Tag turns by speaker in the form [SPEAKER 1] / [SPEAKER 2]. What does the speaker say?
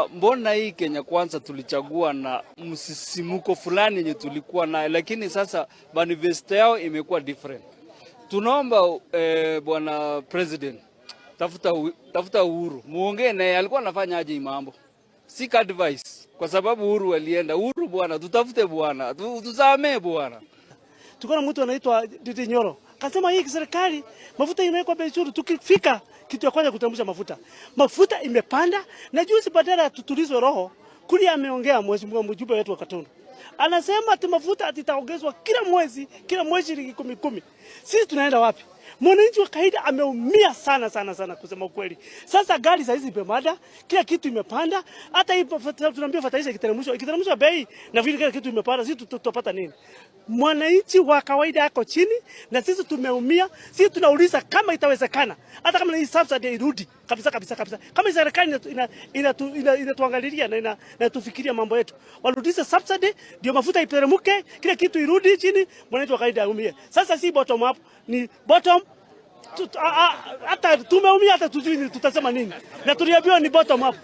[SPEAKER 1] Kwamba mbona hii Kenya Kwanza tulichagua na msisimuko fulani yenye tulikuwa nayo, lakini sasa manifesto yao imekuwa different. Tunaomba bwana president, tafuta Uhuru, muongee naye, alikuwa anafanya aje hii mambo? Seek advice, kwa sababu Uhuru alienda. Uhuru bwana, tutafute bwana, tusamee bwana.
[SPEAKER 2] Tulikuwa na mtu anaitwa Ndindi Nyoro. Akasema hii serikali mafuta imewekwa bei juu, tukifika kitu ya kwanza kuteremsha mafuta. Mafuta imepanda na juzi badala ya tutulizwe roho, kuli ameongea mheshimiwa mjumbe wetu wa Gatundu. Anasema ati mafuta ati itaongezwa kila mwezi shilingi kumi kumi. Sisi tunaenda wapi? Mwananchi wa kawaida ameumia sana sana sana, kusema ukweli. Sasa gari saa hizi imepanda, kila kitu imepanda, hata hii tunaambia fertilizer ikiteremshwa bei na vile kila kitu imepanda, sisi tutapata nini? Mwananchi wa kawaida ako chini na sisi tumeumia. Sisi tunauliza kama itawezekana, hata kama hii subsidy irudi kabisa kabisa kabisa, kama serikali inatuangalilia na inatufikiria mambo yetu, warudishe subsidy ndio mafuta iteremke, kila kitu irudi chini, mwananchi wa kawaida aumie. Sasa si bottom up, ni bottom hata tumeumia, hata tujui tutasema nini, na tuliambiwa ni bottom up.